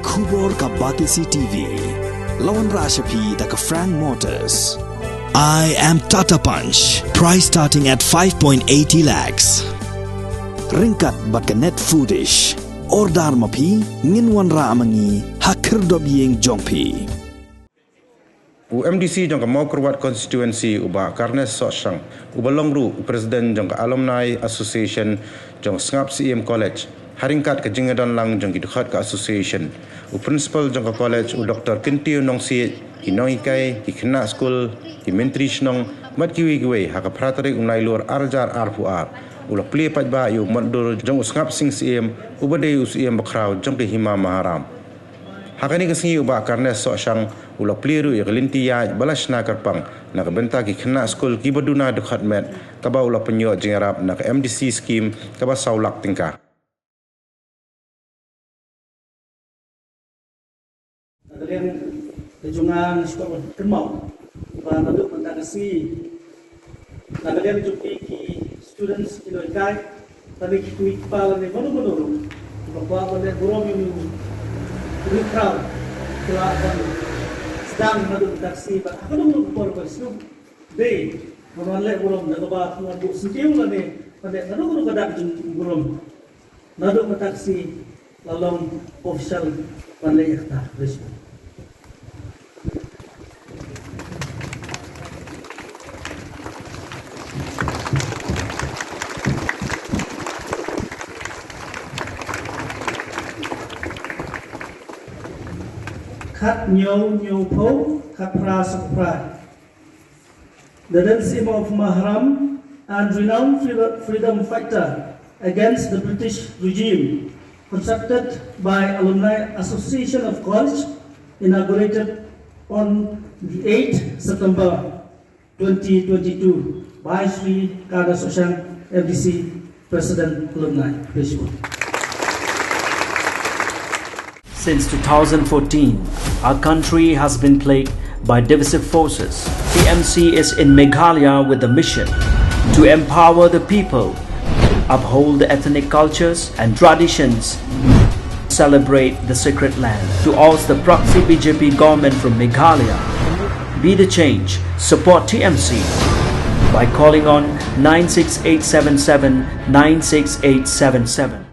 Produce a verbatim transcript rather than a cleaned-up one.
Khubor ka Batesi T V. La wanrah sha phi da ka Frank Motors. I am Tata Punch. Price starting at five point eighty lakhs. Ryngkat bad ka Net Foodish. Order ma phi, ngin wanrah ma ngi ha khyrdop ïing jong phi. U M D C jong ka Mawkyrwat Constituency, u Bah Carnes Sohshang, uba long ruh u President jong ka Alumni Association jong Sngap Syiem College, ha ryngkat ka jingïadon lang jong ki dkhot ka association, u Principal jong ka college, u Doktor Kyntiew Nongsiej, ki nonghikai, ki khynnah skul, ki myntri shnong, bad kiwei kiwei, ha ka phra tarik u Nailur ar hajar arphew ar, u la plie paidbah ïa u motdur jong u Sngap Sing Syiem, uba dei u syiem bakhraw jong ka Hima Maharam. Ha kane ka sngi u Bah Carnes Sohshang u la plie ruh ïa ka lynti ïaid ba la shna kyrpang na ka bynta ki khynnah skul kiba duna dkhot met, kaba u la pynïoh jingïarap na ka M D C scheme kaba saw lak tyngka. Na ka liang ka jong nga nga sngewbha ban kynmaw ba naduh mynta ka sngi, na ka liang jong phi ki students ki nonghikai, lane ki kmie ki kpa lane mano mano ruh ba kwah ban leh burom ïa une u riewkhraw, ki lah ban sdang naduh mynta ka sngi bad ha kano kano ka por ba sngewbha dei ban wan leh burom da kaba pynwan buh syntiew lane ban leh kano kano ka dak jingburom. Naduh mynta ka sngi la long official ban leh ïa kata. Khat hynñiew hynñiewphew, khat phra sawphew phra. The Dancing of Maharam and renowned freedom, freedom fighter against the British regime, constructed by Alumni Association of College, inaugurated on the eighth September twenty twenty-two by Shri Carnes Sohshang, M D C, President, Alumni. Please vote. Since two thousand fourteen, our country has been plagued by divisive forces. T M C is in Meghalaya with the mission to empower the people, uphold the ethnic cultures and traditions, celebrate the sacred land. To oust the proxy B J P government from Meghalaya, be the change, support T M C by calling on nine six eight seven seven nine six eight seven seven.